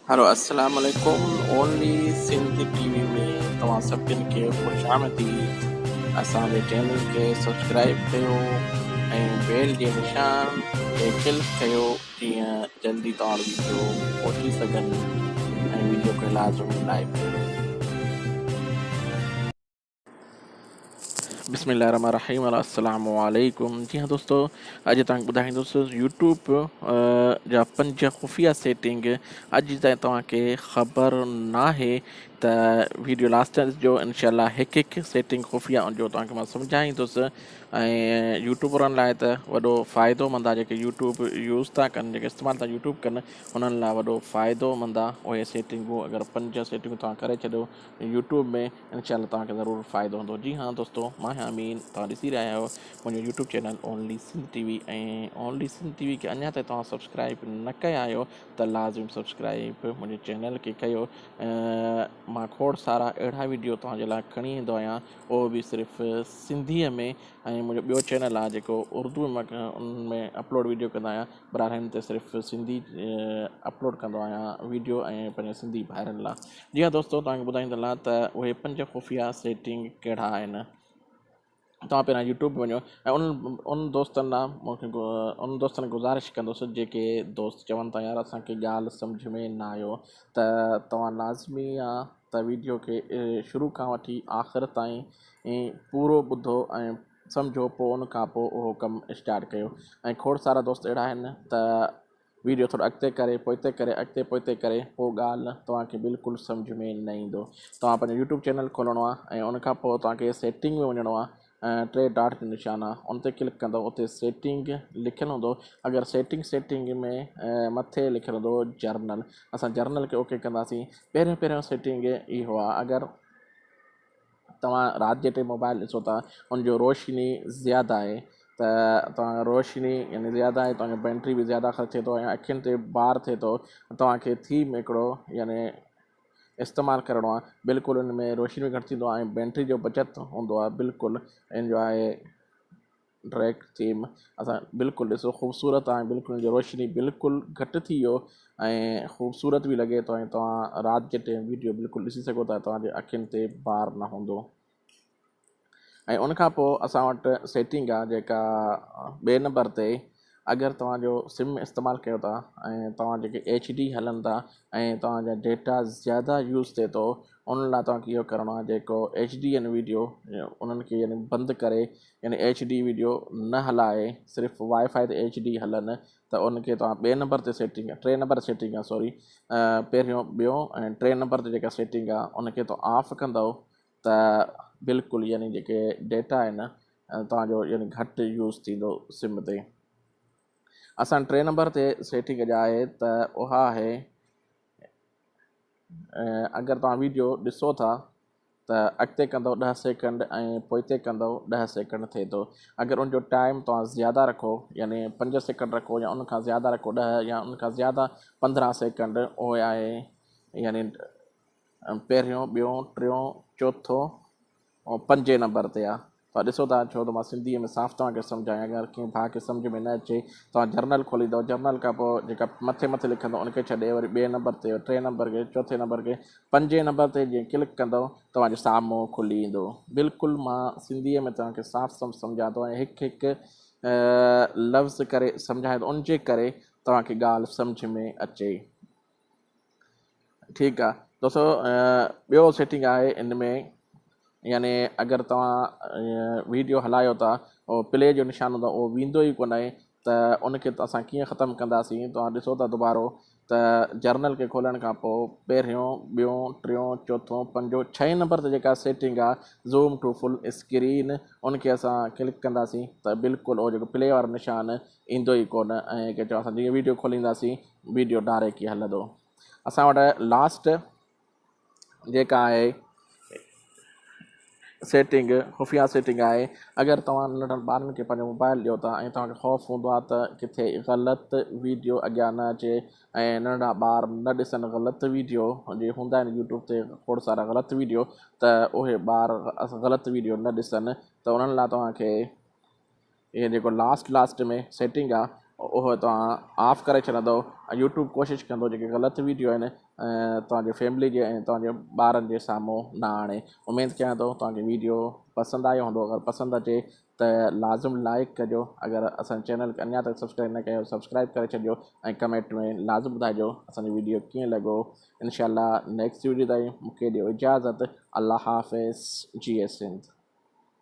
هلو السلام عليڪم اونلي سنڌ ٽي وي ۾ توهان سڀن کي خوش آمديد اسان جي چينل کي سبسڪرائب ڪيو ۽ بيل جي نشان تي ڪلڪ ڪيو جيئن جلدي توهان وٽ ويڊيو پهچي سگهن ۽ ويڊيو کي لازمي لائڪ ڪيو. بسم الله الرحمن الرحيم السلام عليڪم جي ها دوستو اڄ توهان کي ٻڌائيندس يوٽيوب جا پنج خفيه سيٽنگ اڄ تائين توهان کي خبر ناهي ته ويڊيو لاسٽ تائين ڏسجو انشاء الله هڪ هڪ سيٽنگ خفيه ان جو توهان کي مان سمجهائيندس ۽ يوٽيوبرن لاء ته وڏو فائدو مند آهي جيڪي يوٽيوب يوز ٿا ڪن جيڪي استعمال ٿا يوٽيوب ڪن انهن لاء وڏو فائدو مند آهي اهي سيٽنگون اگر پنج سيٽنگون توهان ڪري ڇڏيو يوٽيوب ۾ انشاء الله توهان کي ضرور فائدو هوندو جي ها دوستو مان آهيان امين توهان ڏسي رهيا آهيو منهنجو YouTube channel only Sindh T V ۽ only Sindh T V کي اڃا تائين توهان سبسڪرائب نه ڪيا آهيو ته لازم سبسڪرائب منهنجي چينل کي ڪيو مان کوڙ سارا اهڙا ويڊيو توهان جي لاء کڻي ايندو آهيان اهو به صرف سنڌيء ۾ ۽ منهنجو ٻيو چينل آهي جيڪو اردو ۾ ان ۾ اپلوڊ ويڊيو ڪندو آهيان برحال هن تي صرف سنڌي اپلوڊ ڪندو آهيان ويڊيو ۽ پنهنجي سنڌي ڀائرن لاء جي ها دوستو توهان کي ٻڌائيندو هلان ته اهي پنج خفيه سيٽنگ ڪهڙا آهن توهان پهريان يوٽيوب وڃو ۽ ان ان دوستن ڏانهن مون کي ان دوستن گذارش ڪندس جيڪي دوست چون ٿا يار اسانکي ڳالهه سمجهه ۾ نه آيو ته توهان لازمي آ ته ويڊيو کي شروع کان وٺي آخر تائين پورو ٻڌو ۽ سمجهو پوء ان کان پوء اهو ڪم اسٽارٽ ڪيو ۽ کوڙ سارا دوست اهڙا آهن ته ويڊيو ٿورو اڳتي ڪري پوئتي ڪري اڳتي پوئتي ڪري پوء ڳالهه توهان کي بلڪل سمجهه ۾ نه ايندو. توهان پنهنجو يوٽيوب چينل کولڻو آهي ۽ ان کان پوء توهان کي سيٽنگ ۾ وڃڻو آهي ۽ ٽي ڊاٽ جو نشان آهي ان تي ڪلڪ ڪندو اتي سيٽنگ لکيل هوندو اگر سيٽنگ سيٽنگ ۾ مٿي لکيل هوندو جرنل اسان جرنل کي اوڪي ڪنداسين پهريون پهريون سيٽنگ اهو آهي اگر توهان رات جي ٽائيم موبائل ڏسو ٿا ان جو روشني زياده آهي ته توهان روشني يعني زياده آهي توهان جو بيٽري به زياده خرچ ٿئي ٿو ۽ اکين تي بار ٿئي ٿو توهان کي ٿيم هڪڙو يعني استعمال ڪرڻو آهي بلڪل ان ۾ روشني به گهٽ ٿيندو آهي ۽ بيٽري جو بچت هوندو آهي بلڪل ان جو آهي ڊريڪ ٿيم اسان بلڪل ڏسو خوبصورت آهي بلڪل ان جي روشني بلڪل گهٽ ٿي ويو ۽ خوبصورت به لڳي ٿو ۽ توهان رات جي ٽيم ويڊيو بلڪل ڏسي سگهو ٿا توهان جي اکين تي بار نه هوندو ۽ ان کان پوء اسان وٽ سيٽنگ آهي جيڪا ٻئي نمبر تي اگر توهان جو سم استعمال ڪيو ٿا ۽ توهان جيڪي ايڇ ڊي هلن ٿا ۽ توهان جا ڊيٽا زياده يوز ٿئي ٿو ان لاء توهان کي اهو ڪرڻو آهي جيڪو ايڇ ڊي يعني ويڊيو انهن کي يعني بند ڪري يعني ايڇ ڊي ويڊيو نه هلائي صرف وائي فائي تي ايڇ ڊي هلن ته ان کي توهان ٻئي نمبر تي سيٽنگ ٽي نمبر سيٽنگ آهي سوري پهريون ٻيو ۽ ٽي نمبر تي جيڪا سيٽنگ آهي ان کي توهان آف ڪندو ته بلڪل يعني جيڪي ڊيٽا آهن توهان جو يعني گهٽ يوز ٿيندو سم تي. اسان ٽي نمبر تي سيٽنگ جا آهي ته اها آهي اگر توهان ويڊيو ڏسو ٿا ته اڳتي ڪندو ڏهه سيڪنڊ ۽ پوئتي ڪندو ڏهه سيڪنڊ ٿئي ٿو اگر ان جو ٽائيم توهان زياده رکو يعني پنج سيڪنڊ رکو يا ان کان زياده رکو ڏهه يا ان کان زياده پندرهن سيڪنڊ اهي آهي يعني پهريون، ٻيون، ٽيون، چوٿون ۽ پنجين نمبر تي آ. توهان ڏسو ٿا ڇو ته مان سنڌيء ۾ صاف توهان کي سمجهايان اگر ڪنهن ڀاء کي سمجهه ۾ نه اچي توهان جرنل کوليندؤ جرنل کان پوء جيڪا مٿي مٿي لکندو ان کي ڇڏي وري ٻئي نمبر تي ٽئين نمبر کي چوٿين نمبر کي پنجين نمبر تي جيئن ڪلڪ ڪندؤ توهان جي سامهون کلي ايندو بلڪل مان سنڌيء ۾ توهان کي صاف صاف سمجهان ٿو ۽ هڪ هڪ لفظ ڪري سمجهايان ٿو ان جي ڪري توهان کي ڳالهه سمجهه ۾ اچي. ٺيڪ آ دوستو ٻيو سيٽنگ آهي ان ۾ يعني اگر توهان ويڊيو هلايو ٿا او پلي جو نشان هوندو اهو ويندو ئي ڪونه ته ان کي اسان ڪيئن ختم ڪنداسين توهان ڏسو ٿا دوبارو ته جرنل کي کولڻ کان پوء پهريون ٻيون ٽيون چوٿون پنجون ڇهين نمبر تي جيڪا سيٽنگ آ زوم ٽو فل اسڪرين ان کي اسان ڪلڪ ڪنداسين ته بلڪل اهو جيڪو پلي وارو نشان ايندو ئي ڪونه ۽ ڪي چئو اسان جيئن ويڊيو کولينداسين ويڊيو ڊائريڪٽ ئي هلندو. اسان وٽ لاسٽ جيڪا آهي سيٽنگ خفيه سيٽنگ آهي اگر توهان ننڍن ٻارن کي پنهنجو موبائل ڏيو ٿا ۽ توهان کي خوف هوندو آهي ته ڪٿي غلط ويڊيو اڳيان نه اچي ۽ ننڍڙا ٻار نه ڏسن غلط ويڊيو جي هوندا آهن يوٽيوب تي کوڙ سارا غلط ويڊيو ته اهي ٻار غلط ويڊيو نه ڏسن ته انهن لاء توهان کي اهي جيڪو لاسٽ لاسٽ ۾ سيٽنگ آ اهو توهان آف ڪري ڇڏندو ۽ يوٽيوب ڪوشش ڪندو جيڪي غلط ويڊيو آهن توهان جي فيملي جي ۽ توهان جي ٻارن جي سامهون نه آڻي. اميد ڪيان ٿو توهان کي ويڊيو پسند آيو هوندو. اگر پسند اچي ته لازم لائڪ ڪجو. اگر اسان چينل کي اڃا تائين سبسڪرائب نه ڪيو سبسڪرائب ڪري ڇڏجو ۽ ڪمينٽ ۾ لازم ٻڌائجو اسان جو ويڊيو ڪيئن لڳو. انشاء الله نيڪسٽ ويڊيو تائين مونکي ڏيو اجازت. الله حافظ. جي سنڌ.